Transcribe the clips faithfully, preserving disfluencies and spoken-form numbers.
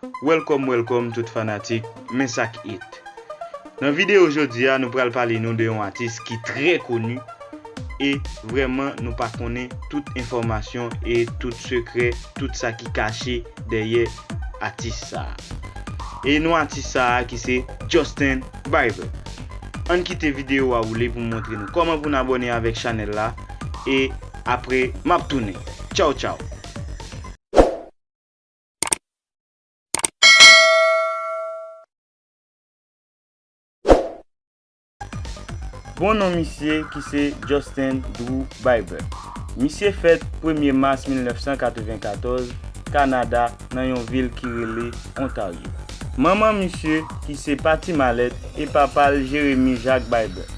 Welcome, welcome tout fanatik, men sa k it. Nan videyo jodi a, nou pral pale nou de yon atis ki trè koni e vrèman nou pa konnen tout enfòmasyon e tout sekrè, tout sa ki kache dèyè atis sa a. E non atis sa a ki se Justin Bieber. Ann kite videyo a woule pou m montre nou kòman pou n abòne avèk chanèl la e apre m ap tounen. Tchaw, tchaw! Bon non misye ki se Justin Drew Bieber. Misye fèt premye mas mil nèf san katrevenkatòz, Kanada, nan yon vil ki rele Ontario. Manman misye ki se Patty Mallette e papa l Jeremy Jacques Bieber.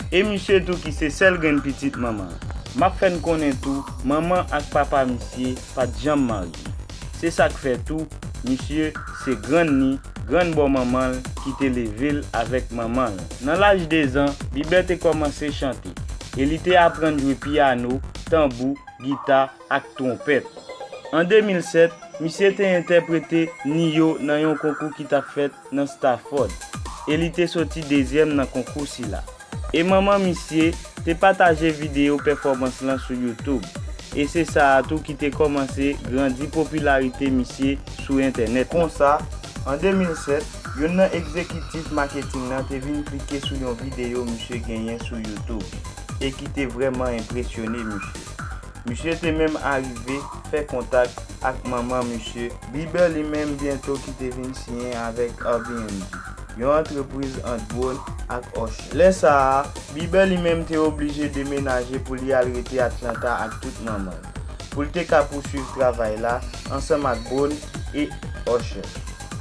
E misye tou ki se sèl grenn pitit manman l. M ap fè n konnen tou, manman ak papa misye pa t janm marye. Se sa k fè tou, misye se grann ni, grann bò manman l ki te leve l avèk manman l. Nan laj de zan, Bieber te kòmanse chante e li te aprann jwe pyano, tanbou, gita ak twonpèt. An de mil sèt, misye te entèprete Ne-Yo nan yon konkou ki t ap fèt nan Stafford e li te soti dezyèm nan konkou sila. E manman misye te pataje videyo pèfòmans lan sou YouTube. E se sa a tou ki te kòmanse grandi popilarite misye sou entènèt lan. Konsa, an de mil sèt, youn nan egzekitif maketing lan te vin klike sou yon videyo misye genyen sou YouTube e ki te vrèman enpresyone misye. Misye te menm arive fè kontak ak manman misye. Bieber li menm byento ki te vin siyen avèk Airbnb, yon antrepriz ant Brown ak Usher. Lè sa a, Bieber li menm te oblije demenaje pou li al rete Atlanta ak tout manman l, pou l te ka pouswiv travay la ansanm ak Brown e Usher.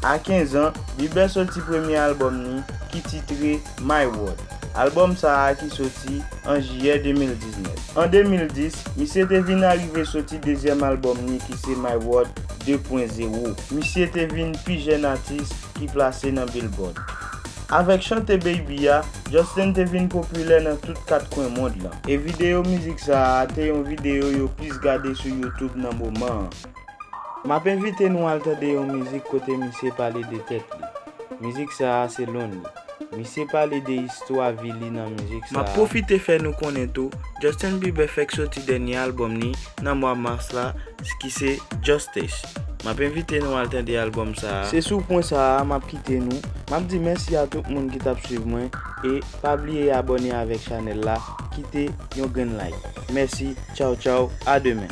A kenz an, Bieber soti premye albòm ni ki titre My World. Albòm sa a ki soti an jiyè de mil diznèf. An de mil dis, misye te vin arive soti dezyèm albòm ni ki se My World de pwen zewo. Misye te vin pi jèn atis ki plase nan Billboard. Avèk chante Baby a, Justin te vin popilè nan tout kat kwen mond lan. E videyo mizik sa a te yon videyo yo plis gade sou YouTube nan moman an. M ap envite nou al tande yon mizik kote misye pale de tèt li. Mizik sa a se Lonely. Misye pale de istwa vi li nan mizik sa a. M ap pwofite fè nou konnen tou, Justin Bieber fèk soti dènye albòm ni nan mwa mas la, ki se Justice. M ap envite nou al tande albòm sa a. Se sou pwen sa a m ap kite nou. M ap di mèsi a tout moun ki t ap swiv mwen e pa bliye abòne avèk chanèl la, kite yon grenn like. Mèsi, tchaw tchaw, a demen.